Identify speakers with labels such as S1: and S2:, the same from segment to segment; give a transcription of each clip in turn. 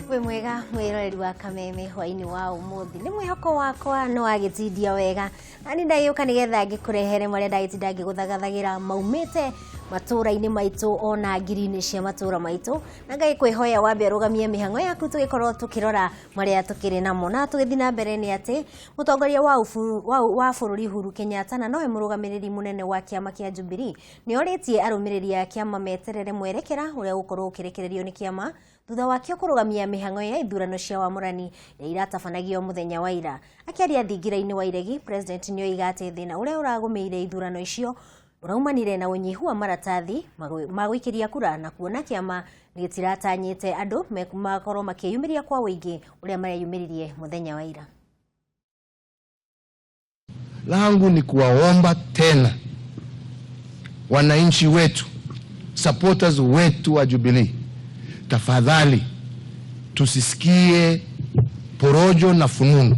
S1: Wĩ mwega mwĩroreri wa Kameme hwainĩ wa ũmũthĩ. Nĩ mwĩhoko wakwa nĩ wagĩtindia wega, na nĩ ndagĩũka nĩgetha ngĩkũrehere marĩa ndagĩtinda ngĩgũthagathagĩra maumĩte matũũra-inĩ maitũ ona ngiri-inĩ cia matũũra maitũ, na ngagĩkwĩhoya wambe ũrũgamie mĩhang'o yaku tũgĩkorwo tũkĩrora marĩa tũkĩrĩ namo. Na tũgĩthiĩ na mbere nĩ atĩ mũtongoria wa bũrũri Uhuru Kenyatta na nowe mũrũgamĩrĩri mũnene wa kĩama kĩa Jubilee nĩ orĩtie arũmĩrĩri a kĩama meterere mwerekera ũrĩa ũgũkorwo ũkĩrekererio nĩ kĩama thutha wakĩo kũrũgamia mĩhang'o ya ithurano cia wamũrani iria iratabanagio mũthenya wa ira. Akĩaria thingira-inĩ wa iregi, President nĩ oiga atĩ thĩna ũrĩa ũragũmĩire ithurano icio ũraumanire na ũnyihu wa maratathi ma gũikĩria kura na kuona kĩama gĩtiratanyĩte andũ makorwo makĩyumĩria kwa ũingĩ ũrĩa mareyumĩririe mũthenya wa ira.
S2: Langu ni kuwaomba tena wananchi wetu, supporters wetu wa Jubilee, tafadhali tusisikie porojo na fununu,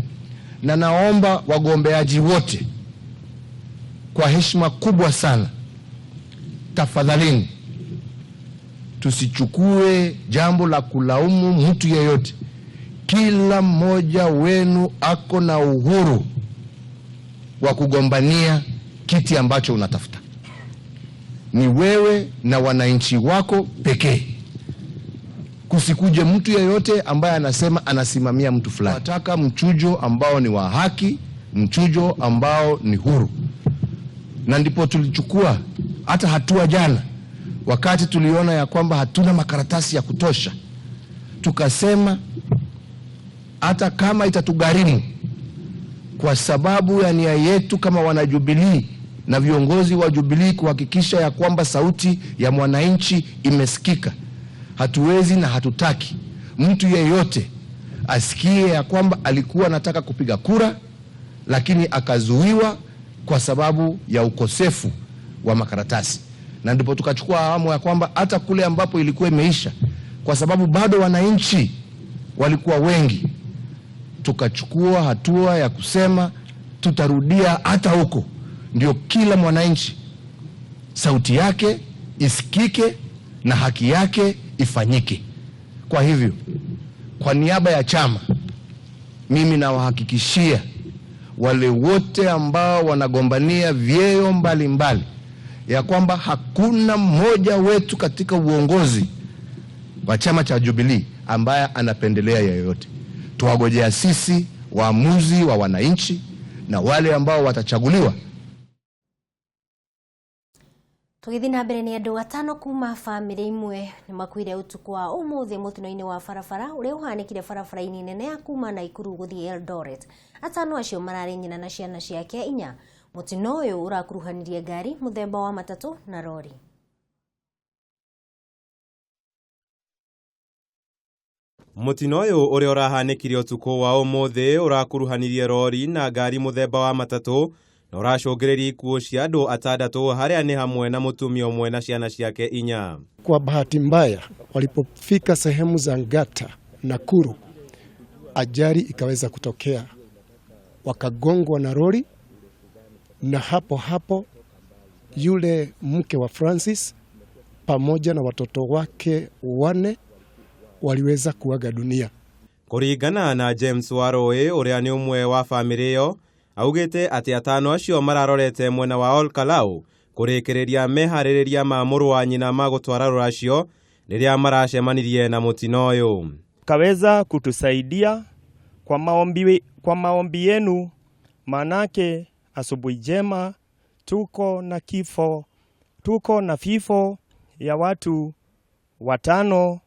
S2: na naomba wagombeaji wote kwa heshima kubwa sana, tafadhalini tusichukue jambo la kulaumu mtu yeyote. Kila mmoja wenu ako na uhuru wa kugombania kiti ambacho unatafuta. Ni wewe na wananchi wako pekee. Kusikuje mtu yeyote ambaye anasema anasimamia mtu fulani. Nataka mchujo ambao ni wa haki, mchujo ambao ni huru. Na ndipo tulichukua hata hatua jana, wakati tuliona ya kwamba hatuna makaratasi ya kutosha, tukasema hata kama itatugharimu, kwa sababu ya nia yetu kama wanajubilii na viongozi wa Jubilee kuhakikisha ya kwamba sauti ya mwananchi imesikika, hatuwezi na hatutaki mtu yeyote asikie ya kwamba alikuwa anataka kupiga kura lakini akazuiwa kwa sababu ya ukosefu wa makaratasi. Na ndipo tukachukua awamu ya kwamba hata kule ambapo ilikuwa imeisha, kwa sababu bado wananchi walikuwa wengi, tukachukua hatua ya kusema tutarudia hata huko, ndio kila mwananchi sauti yake isikike na haki yake ifanyike. Kwa hivyo, kwa niaba ya chama, mimi nawahakikishia wale wote ambao wanagombania vyeo mbalimbali ya kwamba hakuna mmoja wetu katika uongozi wa chama cha Jubilee ambaye anapendelea yeyote. Tuwagojea sisi waamuzi wa wananchi na wale ambao watachaguliwa.
S1: Tũgĩthiĩ na mbere nĩ andũ atano kuma bamĩrĩ imwe nĩ makuire ũtukũ wa ũmũthĩ mũtino-inĩ wa barabara ũrĩa ũhanĩkire barabara-inĩ nene ya kuma Naikuru gũthiĩ Eldoret. Atano acio mararĩ nyina na ciana ciake inya. Mũtino ũyũ ũrakuruhanirie ngari mũthemba wa matatũ na rori.
S3: Mũtino ũyũ ũrĩa ũrahanĩkire ũtukũ wa ũmũthĩ ũrakuruhanirie rori na ngari mũthemba wa matatũ na ũracũngĩrĩria ikuũ cia andũ atandatũ harĩa nĩ hamwe na mũtumia ũmwe na ciana ciake inya.
S4: Kwa bahati mbaya, walipofika sehemu za Ngata Nakuru, ajali ikaweza kutokea, wakagongwa na lori, na hapo hapo yule mke wa Francis pamoja na watoto wake 4 waliweza kuaga dunia.
S3: Kũringana na James Waroĩ ũrĩa nĩ ũmwe wa bamĩrĩ ĩyo, augĩte atĩ atano acio mararorete mwena wa Olkalau kũrĩkĩrĩria meharĩrĩria ma mũrũ wa nyina ma gũtwara rũracio rĩrĩa maracemanirie na mũtino ũyũ.
S5: Kaweza kutusaidia kwa maombi yenu, manake asubuhi njema tuko na kifo, tuko na vifo ya watu 5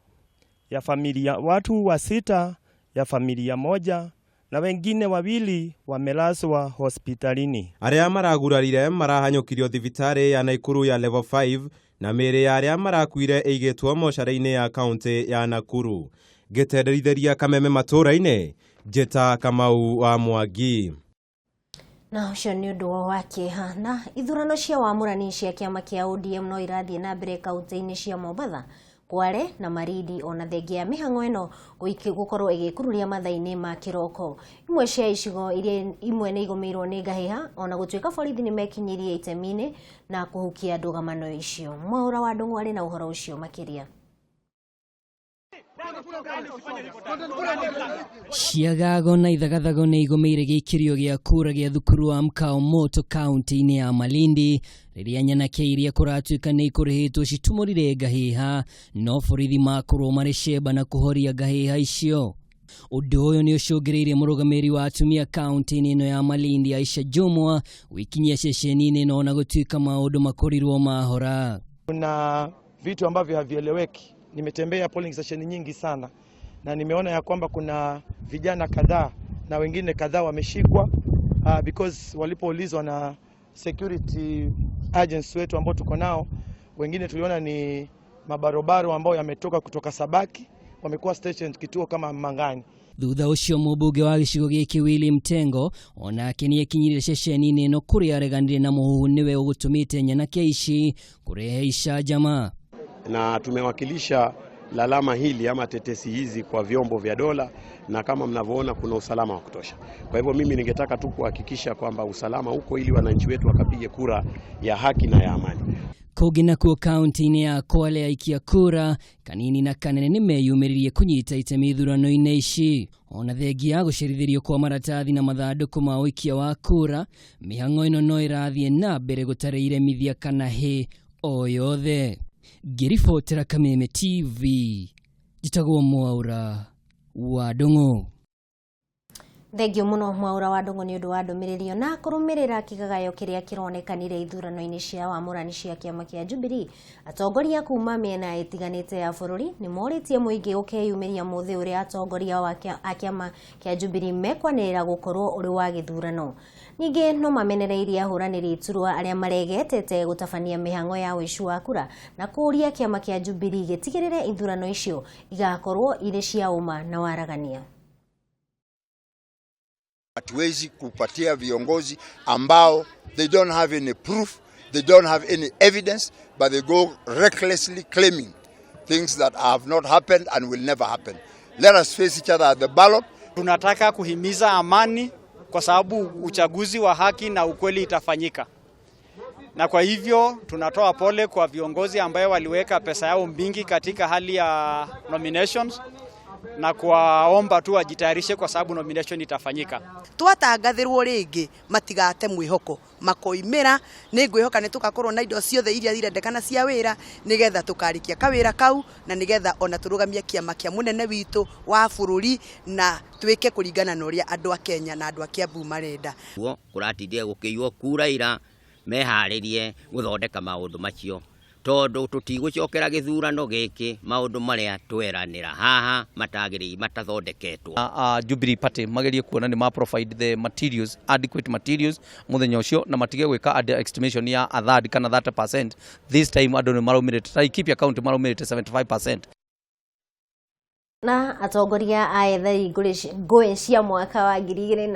S5: ya familia, watu 6 ya familia moja na wengine 2 wamelazwa hospitalini.
S3: Arĩa maragurarire marahanyũkirio thibitarĩ ya Naikuru ya level 5 na mĩĩrĩ ya arĩa marakuire ĩigĩtwo mocarĩ-inĩ ya kaunti ya Nakuru. Ngĩtenderithĩria Kameme matũũra-inĩ, Njĩta Kamau wa Mwangi.
S1: Na ũcio nĩ ũndũ wa kĩeha. Na ithurano cia wamũrani cia kĩama kĩa ODM no irathiĩ na mbere kaunti-inĩ cia Mombatha, Kwale na Malindi, ona thengia ya mĩhang'o ĩno gũkorwo ĩgĩkururia mathaa-inĩ ma kĩroko. Imwe cia icigo iria imwe nĩ igũmĩirwo nĩ ngahĩha, ona gũtuĩka borithi nĩ mekinyirie itemi-inĩ na kũhukia ndũgamano icio. Mwaũra wa Ndung'u arĩ na ũhoro ũcio makĩria.
S6: Ciagago na ithagathago nĩ igũmĩire gĩikĩrio gĩa kura gĩa thukuru wa Mkao Moto kaunti-inĩ ya Malindi rĩrĩa nyanake iria kũratuĩka nĩ ikũrĩhĩtwo citumũrire ngahĩha no borithi makorwo marĩ cemba na kũhoria ngahĩha icio. Ũndũ ũyũ nĩ ũcũngĩrĩirie mũrũgamĩrĩri wa atumia kaunti-inĩ ĩno ya Malindi Aisha Jumwa gũikinyia ceceni-inĩ ĩno na gũtuĩka maũndũ makorirwo mahora.
S7: Kuna vitu ambavyo havieleweki. Nimetembea polling station nyingi sana na nimeona ya kwamba kuna vijana kadhaa na wengine kadhaa wameshikwa because walipoulizwa na security agents wetu ambao tuko nao, wengine tuliona ni mabarobaro ambao yametoka kutoka Sabaki, wamekuwa station kituo kama Mangani.
S6: Thutha ũcio mũmbunge wa gĩcigo gĩkĩ Willy Mtengo onake nĩekinyirie ceceni-inĩ ĩno kũrĩa areganire na mũhuhu nĩwe ũgũtũmĩte nyanake ici kũrehe icanjama.
S8: Na tumewakilisha lalama hili ama tetesi hizi kwa vyombo vya dola, na kama mnavyoona kuna usalama wa kutosha. Kwa hivyo mimi ningetaka tu kuhakikisha kwamba usalama uko ili wananchi wetu wakapige kura ya haki na ya amani.
S6: Kũngĩ nakuo kaunti-inĩ ya Kwale aikia kura kanini na kanene nĩmeyumĩririe kũnyita itemi ithurano-inĩ ici. Ona thengia ya gũcerithĩrio kwa maratathi na mathandũkũ ma ũikia wa kura, mĩhang'o ĩno no ĩrathiĩ na mbere gũtarĩ iremithia kana hĩ o yothe. Ngĩribotera Kameme TV, njĩtagwo Mwaura wa Ndung'u.
S1: Thengio muno Mwaura wa Ndung'u nĩ ũndũ wa ndũmĩrĩri na kũrũmĩrĩra kĩgagayo kĩrĩa kĩronekanire ithurano-inĩ cia wamũrani cia kĩama kĩa Jubilee. Atongoria kuma mĩena ĩtiganĩte ya bũrũri nĩ morĩtie mũingĩ ũkeyumĩria mũthĩ ũrĩa atongoria a kĩama kĩa Jubilee mekwanĩrĩra gũkorwo ũrĩ wa gĩthurano. Ningĩ no mamenereirie ahũranĩri iturwa arĩa maregetete gũtabania mĩhang'o ya ũici wa kura na kũũria kĩama kĩa Jubilee gĩtigĩrĩre ithurano icio igakorwo irĩ cia ũma na waragania.
S9: Hatuwezi kupatia viongozi ambao they don't have any proof, they don't have any evidence, but they go recklessly claiming things that have not happened and will never happen. Let us face each other at the ballot.
S10: Tunataka kuhimiza amani kwa sababu uchaguzi wa haki na ukweli itafanyika. Na kwa hivyo tunatoa pole kwa viongozi ambayo waliweka pesa yao mingi katika hali ya nominations na kuwaomba tu wajitayarishe kwa sababu nomination itafanyika.
S11: Twatangathirwo ringi matigate mwihoko makoimira ni ngwihoka ni tugakorwo na indo ciothe iria irendekana cia wira nigetha tukarikia kawira kau na nigetha ona turugamie kiama kia munene witu wa bururi na twike kuringana na uria andu a Kenya na andu a Kiambu marenda.
S12: Kuratindire gukiywo kura ira meharirie guthondeka maundu macio tondu tutigũcokera gĩthurano gĩkĩ maũndũ marĩa tweranĩra haha matagĩrĩire matathondeketwo.
S13: Jubilee Party magerie kuona nĩ ma provide the materials, adequate materials muthenya ũcio na matige gwĩka underestimation ya a third kana 30%. This time andũ nĩ maraumĩrĩte, Laikipia County maraumĩrĩte 75%.
S1: Na atongoria a ethari ngũĩ cia mwaka wa 2007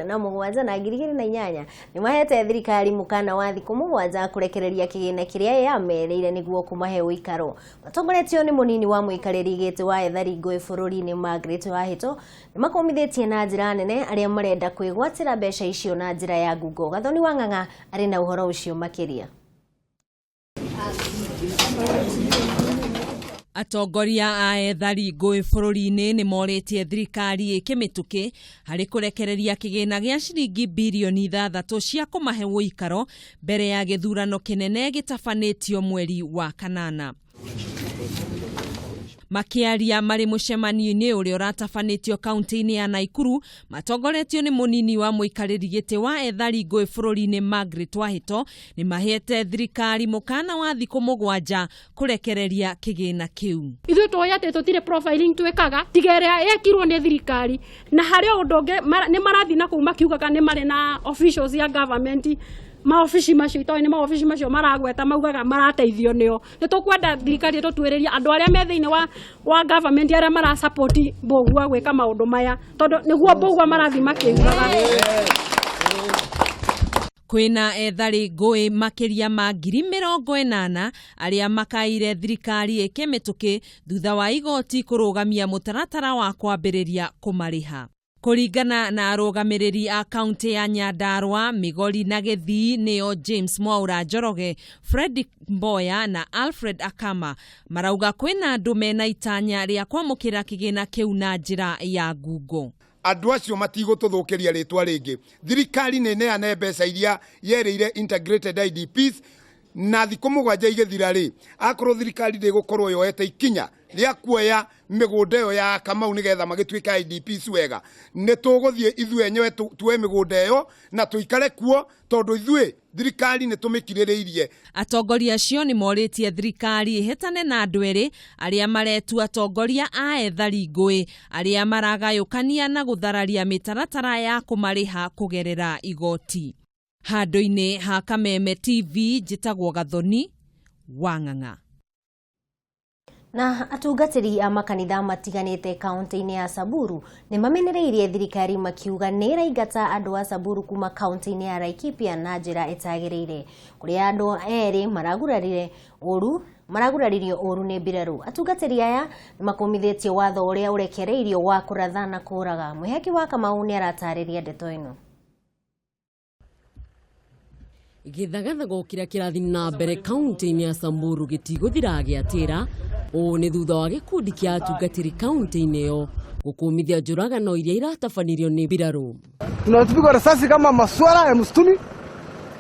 S1: na 2008 nĩ mahete thirikari mũkana wa thikũ 7 kũrekereria kĩgĩna kĩrĩa yamerĩire nĩguo kũmahe ũikaro. Matongoretio nĩ mũnini wa mũikarĩri gĩtĩ wa ethari ngũĩ bũrũri-inĩ Margaret Wahĩto nĩ makomithĩtie na njĩra nene arĩa marenda kwĩgwatĩra mbeca icio na njĩra ya ngungo. Gathoni wa Ng'ang'a arĩ na ũhoro ũcio makĩria.
S14: Atongoria a ethari ngũĩ bũrũri-inĩ nĩ morĩtie thirikari ĩke mĩtũkĩ harĩ kũrekereria kĩgĩna gĩa ciringi birioni 6 cia kũmahe ũikaro mbere ya gĩthurano kĩnene gĩtabanĩtio mweri wa kanana. Makĩaria marĩ mũcemanio-inĩ ũrĩa ũratabanĩtio kaunti-inĩ ya Naikuru matongoretio nĩ mũnini wa mũikarĩri gĩtĩ wa ethari ngũĩ bũrũri-inĩ Margaret Wahĩto nĩ mahete thirikari mũkana wa thikũ 7 kũrekereria kĩgĩna kĩu.
S15: Ithuĩ tũĩ atĩ tũtirĩ profiling twĩkaga tiga ĩrĩa yekirwo nĩ thirikari na harĩ ũndũ ũngĩ nĩ marathiĩ na kũu makiugaga nĩ marĩ na officials ya government maobici macio itoĩ nĩ maobici macio maragweta maugaga marateithio nĩo. Nĩ tũkwenda thirikari ĩtũtuĩrĩrie andũ arĩa me thĩinĩ wa government arĩa marasupport Mbũgua gwĩka maũndũ maya tondũ nĩguo Mbũgua marathiĩ makĩugaga.
S14: Kwĩna ethari ngũĩ makĩria ma 80,000 arĩa makaire thirikari ĩke mĩtũkĩ thutha wa igoti kũrũgamia mũtaratara wa kwambĩrĩria kũmarĩha. Kũringana na arũgamĩrĩri a kaunti ya Nyandarua, Migori na Gĩthii nĩo James Mwaura Njoroge, Fredrick Mboya na Alfred Akama marauga kwĩna andũ mena itanya rĩa kwamũkĩra kĩgĩna kĩu na njĩra ya ngungo.
S16: Andũ acio matigũtũthũkĩria rĩtwa rĩngĩ. Thirikari nĩ neane mbeca iria yerĩire integrated IDPs na thikũ 7 igĩthira rĩ, akorwo thirikari ndĩgũkorwo yoete ikinya rĩa kuoya mĩgũnda ĩyo ya Kamau nĩgetha magĩtuĩke IDPs wega, nĩ tũgũthiĩ ithuĩ enyewe tuoe mĩgũnda ĩyo na tũikare kuo, tondũ ithuĩ thirikari nĩ tũmĩkirĩrĩirie.
S14: Atongoria acio nĩ morĩtie thirikari ĩhĩtane na andũ erĩ arĩa maretua atongoria a ethari ngũĩ arĩa maragayũkania na gũthararia mĩtaratara ya kũmarĩha kũgerera igoti. Handũ-inĩ ha Kameme TV njĩtagwo Gathoni wa Ng'ang'a.
S1: Na atungatĩri a makanitha matiganĩte kaunti-inĩ ya Samburu nĩ mamenereirie thirikari makiuga nĩ ĩraingata andũ a Samburu kuma kaunti-inĩ ya Laikipia na njĩra ĩtagĩrĩire, kũrĩa andũ erĩ maraguraririo ũru nĩ mbirarũ. Atungatĩri aya nĩ makũmithĩtie watho ũrĩa ũrekereirio wa kũratha na kũũraga. Mwĩhaki wa Kamau nĩ aratarĩria ndeto ĩno.
S17: Gĩthagathago kĩrĩa kĩrathiĩ na mbere kaunti-inĩ ya Samburu gĩtigũthira gĩatĩra. Ũũ nĩ thutha wa gĩkundi kĩa atungatĩri kaunti-inĩ ĩyo gũkũmithia njũragano iria iratabanirio nĩ mbirarũ.
S18: Tunapigwa risasi kama maswala ya msituni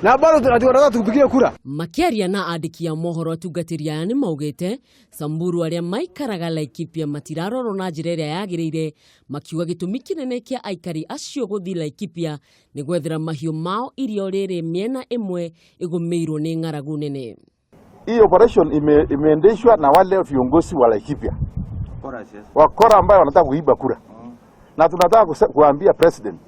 S18: na bado tunataka tupigie kura.
S17: Makĩaria na andĩki a mohoro atungatĩri aya nĩ maugĩte Samburu arĩa maikaraga Laikipia matirarorwo na njĩra ĩrĩa yagĩrĩire, makiuga gĩtũmi kĩnene kĩa aikari acio gũthiĩ Laikipia nĩ gwethera mahiũ mao irio rĩrĩ mĩena ĩmwe ĩgũmĩirwo nĩ ng'aragu nene.
S19: Hii operation imeendeshwa na wale viongozi wa Laikipia wakora ambayo wanataka kuiba kura, na tunataka kuambia president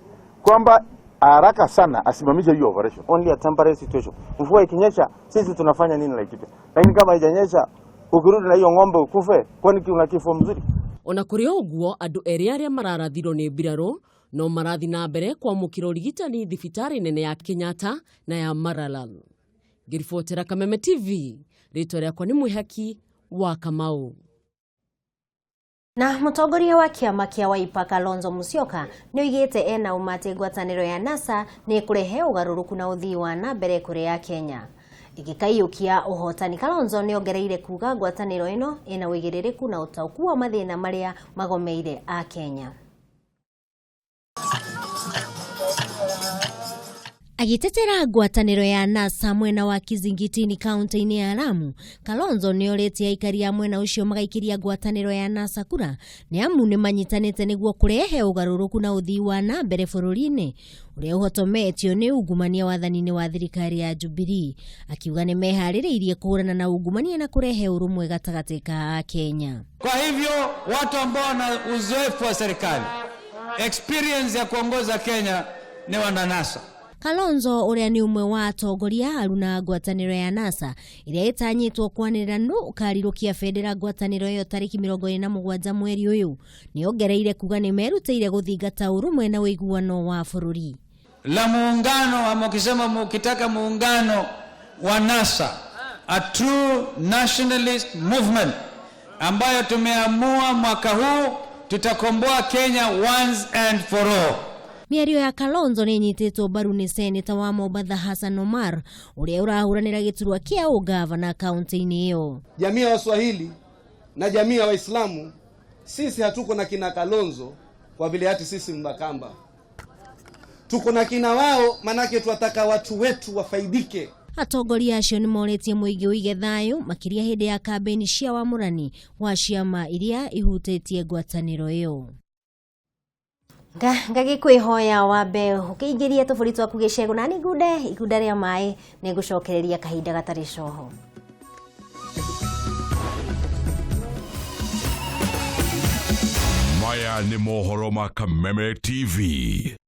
S19: kwamba haraka sana asimamishe hiyo operation.
S20: Only a temporary situation. Mvua ikinyesha sisi tunafanya nini Laikipia? Lakini kama haijanyesha ukirudi na hiyo ng'ombe ukufe, kwani kuna kifo mzuri?
S17: Ona kũrĩ ũguo andũ erĩ arĩa mararathirwo nĩ mbirarũ no marathiĩ na mbere kwamũkĩra ũrigitani thibitarĩ nene ya Kenyatta na ya Maralal. Ngĩribotera Kameme TV, rĩtwa rĩakwa nĩ Mwĩhaki wa Kamau.
S1: Na mũtongoria wa kĩama kĩa Wiper Kalonzo Musyoka nĩ oigĩte ena ũma atĩ ngwatanĩro ya NASA nĩ ĩkũrehe ũgarũrũku na ũthii wa na mbere kũrĩ a Kenya. Ĩgĩkaiyũkia ũhotani, Kalonzo nĩ ongereire kuga ngwatanĩro ĩno ĩna ũigĩrĩrĩku na ũtaũku wa mathĩna marĩa magomeire a Kenya. Agĩtetera ngwatanĩro ya NASA mwena wa Kizingitini kaunti-inĩ ya Lamu, Kalonzo nĩ orĩtie aikari a mwena ũcio magaikĩria ngwatanĩro ya NASA kura nĩ amu nĩ manyitanĩte nĩguo kũrehe ũgarũrũku na ũthii wa na mbere bũrũri-inĩ ũrĩa ũhotometio nĩ ungumania wathani-inĩ wa thirikari ya Jubilee. Akiuga nĩ meharĩrĩirie kũhũrana na ungumania na kũrehe ũrũmwe gatagatĩ ka Akenya.
S21: Kwa hivyo watu ambao wana uzoefu wa serikali, experience ya kuongoza Kenya ni wana NASA.
S1: Kalonzo ũrĩa nĩ ũmwe wa atongoria aruna ngwatanĩro ya NASA ĩrĩa ĩtanyĩtwo kwanĩrĩra nũ ũkarirũkia bendera ngwatanĩro ĩyo tarĩki 27 mweri ũyũ nĩ ongereire kuga nĩ merutĩire gũthingata ũrũmwe na ũiguano wa bũrũri.
S21: La muungano, ama ukisema mukitaka muungano wa NASA, a true nationalist movement ambayo tumeamua mwaka huu tutakomboa Kenya once and for all.
S1: Mĩario ya Kalonzo nĩ ĩnyitĩtwo mbaru nĩ seneta wa Mombatha Hassan Omar ũrĩa ũrahũranĩra gĩturwa kĩa ũgavana kaunti-inĩ ĩyo.
S22: Jamii ya Waswahili na jamii ya Waislamu, sisi hatuko na kina Kalonzo kwa vile hati sisi Mbakamba tuko na kina wao, manake twataka watu wetu wafaidike.
S1: Atongoria acio nĩ morĩtie mũingĩ ũige thayũ makĩria hĩndĩ ya kambĩini cia wamũrani wa ciama iria ihutĩtie ngwatanĩro ĩyo. Ngagĩkwĩhoya wambe ũkĩingĩria tũbũri twaku gĩcegũ na nĩ ngunde igunda rĩa maĩ nĩ ngũcokereria kahinda gatarĩ coho.
S23: Maya nĩ mohoro ma Kameme TV.